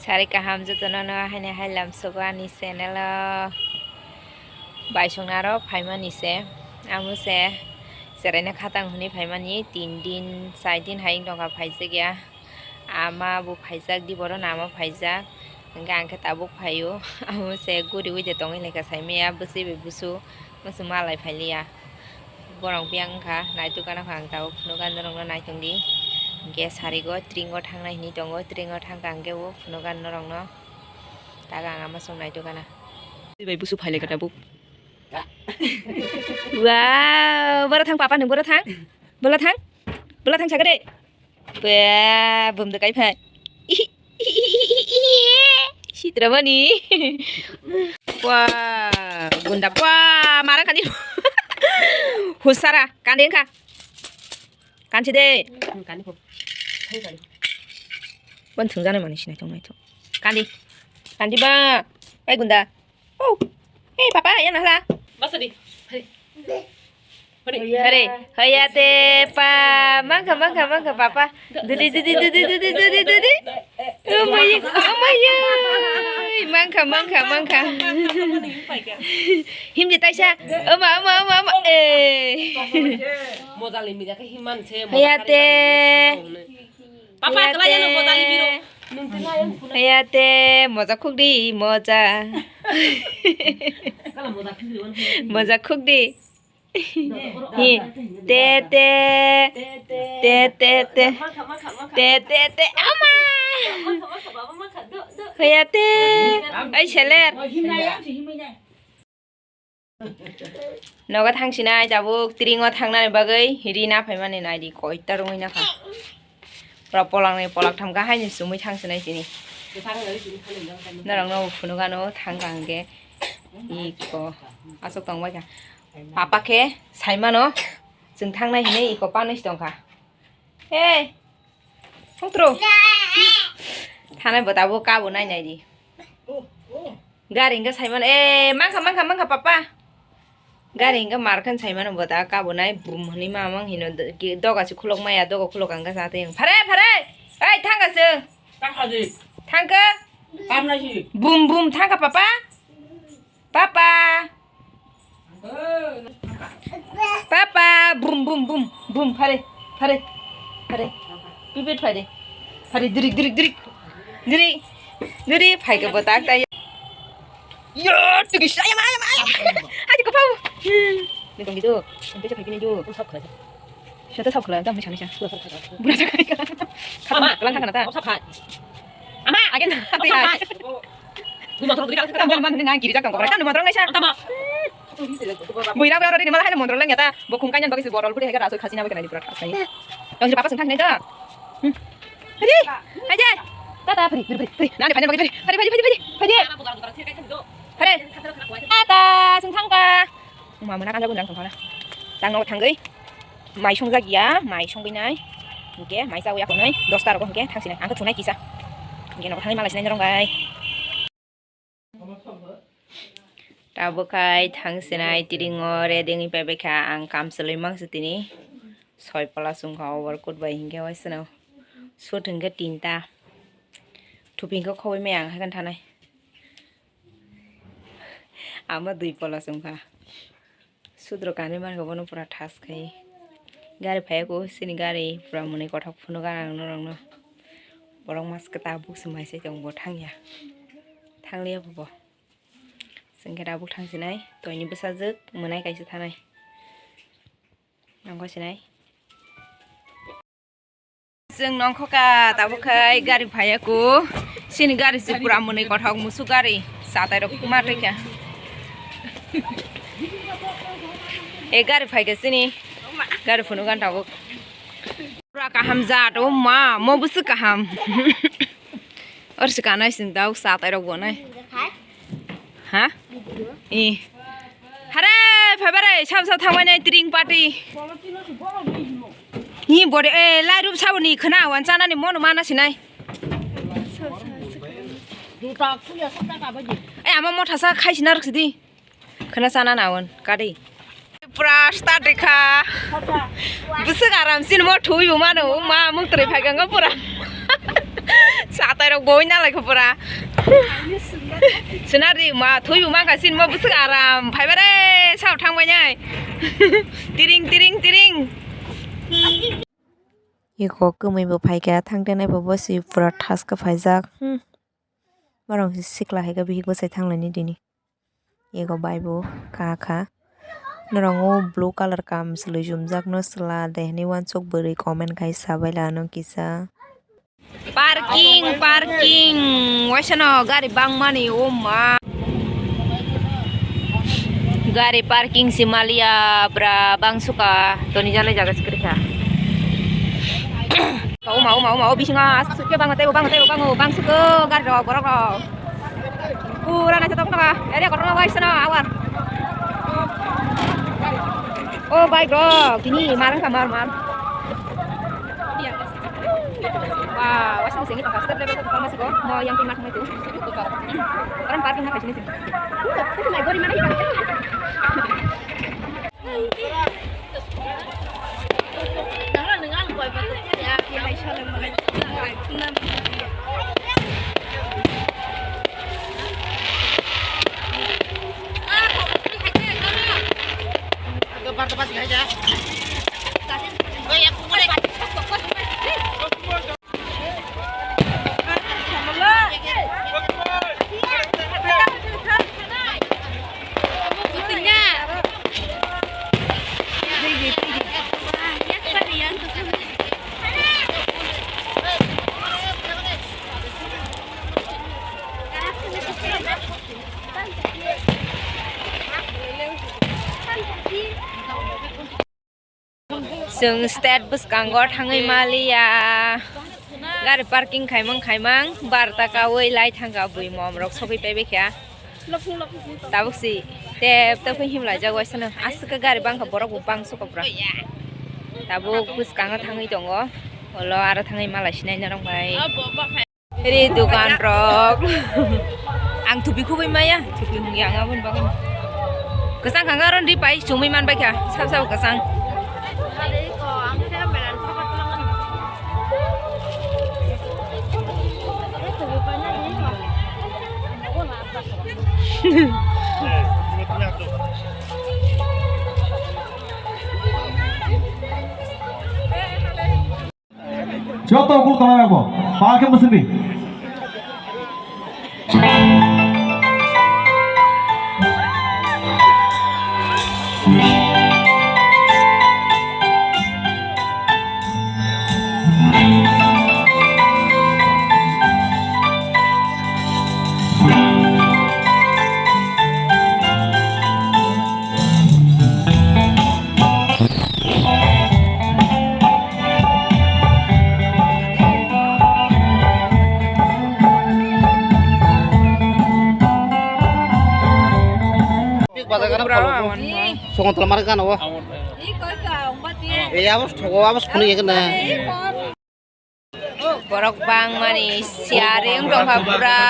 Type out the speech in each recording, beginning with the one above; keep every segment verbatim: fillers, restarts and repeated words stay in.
Sari kaham jotono no haini hai lamsogo ani channel o. Baisong aro phaimani se, amo se cheraino khatang hwnwi phaimani, tin din, char din hai wng tongkha phaijakya. Ama bo phaijak, di borok no ama phaijak, hwnkhe ang khe tabuk phaio. Amo se guriui de tongwi laikha saimaya, bwswi bai busu, musu malai phailiya. Borok biyang wngkha, naituk gana kha ang tabuk, phunuk gana norokno naitong di. Hwnkhe sarigo tringo thangnai hwnwi tongo, tringo thangkha hwnkhe bo phunuk gana norokno. Taga ang ama song naituk gana. Bwswi bai busu phailaikha tabuk. Wow, boro thang papa nwng, boro thang. Bolo thang. Bolo thang sakade. Ba, bum de kai phai. Sitramani. Wah, gunda. Wah, mara kani. Husara, kandi wngkha. Kansi de. Bon thung jana mani sinai tong nai tho. Kandi. Kandi ba. Ai gunda. Oh. Hey, papa, ya nahla. Basa di. Hari. Hari. Hari. Hoya te pa. Mangkha, mangkha, mangkha, papa. Dudi, dudi, dudi, dudi, dudi, dudi. Amai, amai. Mangkha, mangkha, mangkha. Himdi taisa. Ama, ama, ama, ama. Eh. Mojali mija ke himan se. Hoya te. Papa, kala ya no mojali miro. Hayate, moja khukdi, moja. Moja khukdi. Hi, te, te. Te, te, te. Te, te, te. Ama! Hayate. Ai, seler. Nogo thangsinai tabuk tringo thangnani bagwi ri na phaimani naidi koita rwngwi nakha. Pura polangni polak tham kha haini chumui thangsinai tini. Norokno phunukano thangkha hwnkhe iko aswk tongbaikha. Papa khe saimano chwng thangnai hinwi iko panwi si tongkha. Hey! Hotro. Thanai bo tabuk kabo nai nai di. Gari hingke saimano. Eh, mangkha, mangkha, mangkha, papa. Gari hingke markhan saimano bo ta kabo nai brum hwnwi mamang hino do-, ki-, doga se khulok maya, doga khulok ang khe sa twi. Phare, phare. Ei, thangka se. Thangka di. Thangka. Kam nai si. Bum, bum, thangka, papa. Papa. Papa, bum, bum, bum, bum, phare, phare, phare. Pipit phare. Phare, diri, diri, diri. Diri, diri, phai ke botak tai. Yo, tigi saya maya, maya. Aji ko pau. Ni kong gitu. Nanti saya kayak gini ju. Satu sab khala, jam ni sana. Bura sa kai ka. Ama. Kalang thang na ta. Sab khai. Ama. Again. Sab khai. Ni motor duri kalang thang. Tambol man ni nang giri jak tong ko. Kan motor ngai sa. Tama. Buira buira ri mal hai motor lang ya ta. Bo khum kanyan bagi si botol puri hai ka raso khasi na bai kana di pura khasi. Tong si papa sung thang nai ta. Hari. Hai jai. Tata phari phari phari. Nani phani bagi phari. Phari phari phari phari. Phari. Phari. Tata sung thang ka. Mamana kanja gunjang tongkhana. Tang nogo thangwi mai songjak ya, mai songwi nai. Hingke mai chawi akonoi dosta rogo hingke thangsinai. Ang khe thunai kisa. Hingke nogo thangwi malai sinai norong bai. Tabuk khai thangsinai tiringo ready wngwi paibaikha ang kam chwlwi mangsi tini. Soi pala chwngkha overcoat bai hingke waisano. Suit hingke tinta. Thupi hingke khoboi maya ang haikhe thanai. Ama dui pola chwngkha. Sudro kanwi mankha bono pura thas khai. Gari phaiya kho, sini gari pura mwnwi kothok phunuk gana ang norokno. Borok mas kwta buk se mai se tong bo thangya. Thangliya bo bo. Chwngkhe tabuk thangsinai, toini bwsajwk mwnai kaisa thanai. Ang khe sinai. Chwng nongkhoka tabuk khai gari phaiya kho. Sini gari se pura mwnwi kothok musuk gari. Chatai rok ma twi kha. E gari phai kha sini. Gari phunuk gana tabuk. Pura kaham jat, o ma, mo bwswk kaham. Or se kanai sing dau chatai rok bo nai. Ha? I. Hare, phai bare, sab sab thangbai nai tring party. Hi bore, e, lai rup saboni khna wan chanani mono mana sinai. E, ama motha sa khai sina rok sidi. Khna sana na wan, kadi. Pura start kha. Bwswk aram sin mo thui bo mano, ma mung twi phai kha pura. Satai rok boi na lai khopora. Sinari ma thui ma kha sin ma busuk aram. Phai bare sao thang bai nai. Tiring, tiring, tiring. Iko kwmwi bo phaikha, thangtenai bo bosi pura thaska phaijak. Hmm. Borok si sikla hai khe bihik bwsai thanglaini dini. Iko bai bo kha kha. Norok o blue colour kam swlwi jumjak no swla de hinwi uansuk bwrwi comment khai sabaila ano kisa. Parking, parking. Waisano gari bangmani, o ma. Gari parking si maliya, bra, bangsuka. Toni janai jaga sikrikha. O ma, o ma, o ma, o bisingo aswk khe bango, tei o bango, tei o bango, bangsuko gari rok, borok rok. Pura naisik tongkha, area kotorma waisano awar. O bike rok, tini mar wngkha, mar, mar. Wow, waisano sengwi tongkha, step level tongkha, masigo, mo yang tin mar thangwi tong. Karon parking ma khaisini. Chwng state bwskango thangwi maliya. Gari parking khaimang khaimang, barta kawi lai thangkha bui mom rok sogwi paibai kha. Tabuk si tep tep khe himlaijak waisano. Aswk khe gari bangkha, borok bo bang sukopra. Tabuk bwskango thangwi tongo. Olo aro thangwi malai sinai norok bai. Ri dukan rok. Ang thupi khubui maya, thupi hungya ang aboni bagwi. Kwchang kha aro ri pai chumui man bai kha, sab sab kwchang. Joto kul tona rokbo, pal khe mwswk di. Sokontala mari gana o. E abos thogo, abos khunu yekna. Borok bangmani siaring tongkha pura.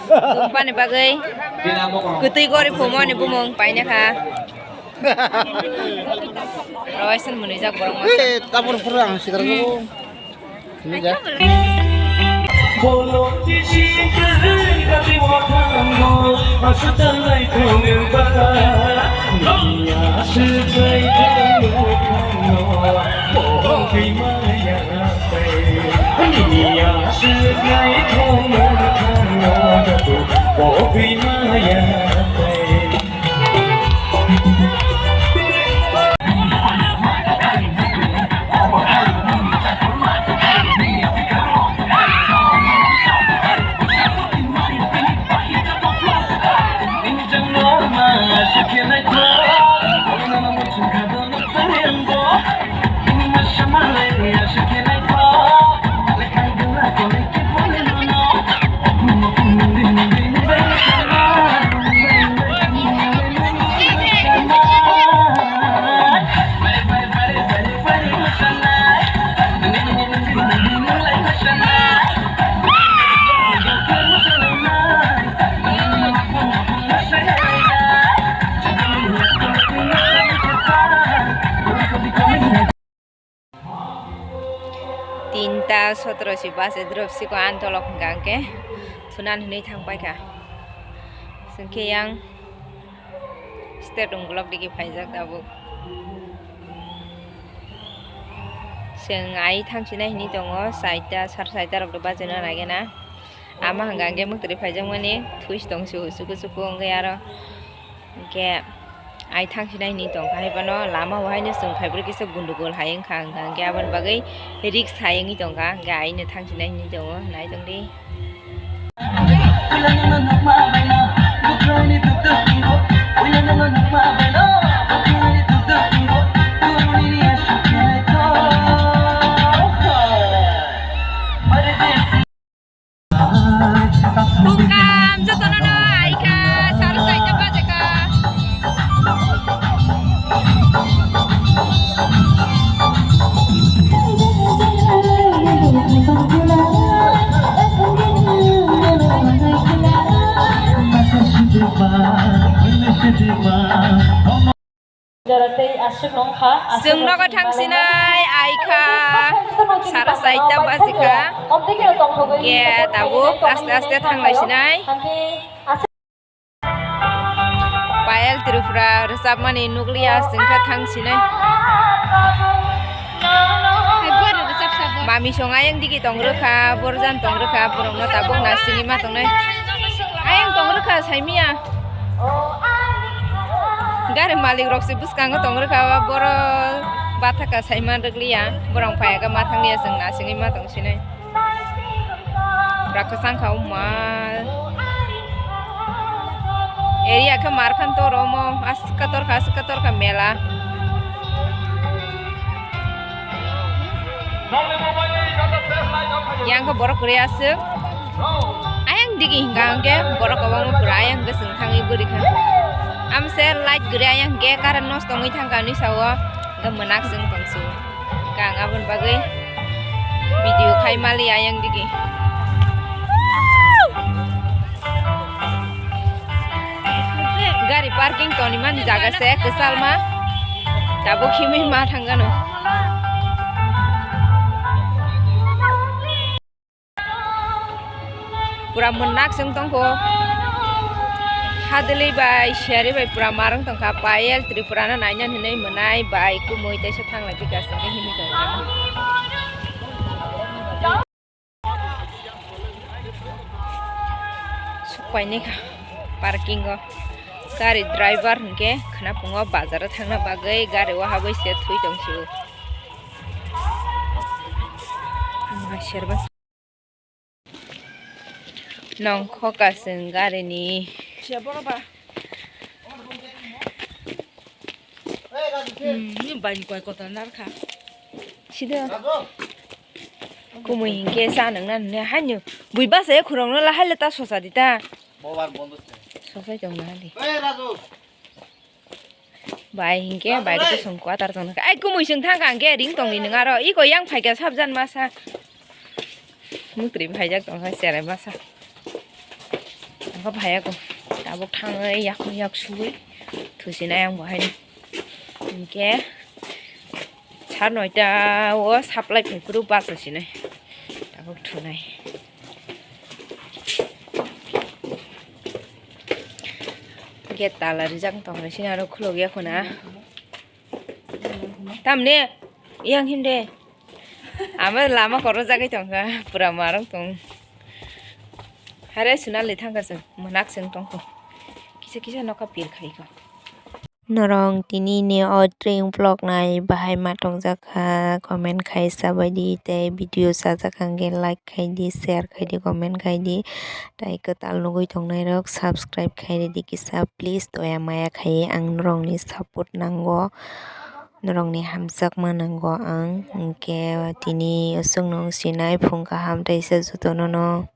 Tongpani bagwi kwtwi gori phumani bumung paina kha. Roisin mwnwijak borok masa. Eh, tabur pura ang sikar ko. Mwnwijak. Da sotro si bus e drop si ko an tolok hwnkha hwnkhe thunan hwnwi thang paikha. Hwnkhe yang state ungkulok digi phaijak tabuk. Chwng ai thangsinai hwnwi tongo, saita, sar saita rok do bachana nagena. Ama hwnkha hwnkhe mwktwi phaijakmani thuis tongsu chuku chuku wngwi aro. Hwnkhe ai thangsinai hwnwi tongkha, haiphano lama o haino chwng phaibrwi kisa gundugul hai wngkha, hwnkha hwnkhe aboni bagwi risk hai wngwi tongkha, hwnkhe aino thangsinai hwnwi tongo, nai tongdi. Tungkam jotono no aika sar saita bajeka. Chwng nogo thangsinai aika sara saita bajikha. Khe tabuk aste aste thanglaisinai. Payal Tripura rwchapmani nukliya chwngkha thangsinai. Mami song ayang digi tong rwkha, borjan tong rwkha, borokno tabuk nasingwi ma tongnai. Ayang tong rwkha saimiya. Gari malik rok se bwskango tong rwkha, boro bathaka sai man rwkliya, borok phaiya khe ma thang liya, chwng nasingwi ma tong sinai. Bwrok kwchang kha o ma. Area khe mar khan toro omo, aswk ka torkha, aswk ka torkha mela. Yang khe borok kwrwi aswk. Ayang digi hingka hingke borok kwbangma pura ayang bwswng thangwi guri kha. Amse light kwrwi ayang hingke current nosto wngwi thangkha hinwi sao. Hingke mwnak chwng tongsu. Hingke ang aboni bagwi video khai mali ayang digi. Gari parking tonimani jaga se kwchalma. Tabuk himwi ma thangano. Pura mwnak chwng tongkho. Hadwlwi bai siyari bai pura marwng tongkha. Payel Tripura no naina hinwi mwnai bai kumui teisa thanglai phika chwngkhe himwi tongkha. Sukpaini kha parking o. Gari driver hinkhe khwnaphungo bazar o thangna bagwi gari o habwi se thwi tongsu. Nongkho kasing gari ni. Hmm, ni bai koi kota narkha. Sida. Kumui hinkhe cha nang na nang haino. Bui basa ya khurang no lahai le ta sosa di ta. Sosa tong na di. Bai hinkhe bai ko song kwtar tong na. Ai kumui sing thang kang ke ring tong ni nang aro. Iko yang phai ka sabjan masa. Mukri phaijak tongkha cherai masa. Tongkha phaiya ko. Tabuk thangwi yak yak suwi thusinai ang bo haino. Hinkhe sar noita o supply phai phuru bus sinai. Tabuk thunai. Gate tala rijak tongkha sini aro khuluk ya khuna. Tamne yang himde. Ama lama koro jagwi tongkha, pura marwng tong. Hare Sunali thangkha chwng, mwnak chwng tongkho. Kisa kisa nokha pil khaikho. Norong tini ni o train vlog nai bahai ma tongjak kha, comment khai sabai di, tei video chajak hwnkhe like khai di, share khai di, comment khai di, tei kwtal nugwi tongnai rok subscribe khai di kisa please, doya maya khai ang norok ni support nango. Norokni hamjakma nango ang, hinkhe tini chwngno wng sinai phung kaham teisa jotono no.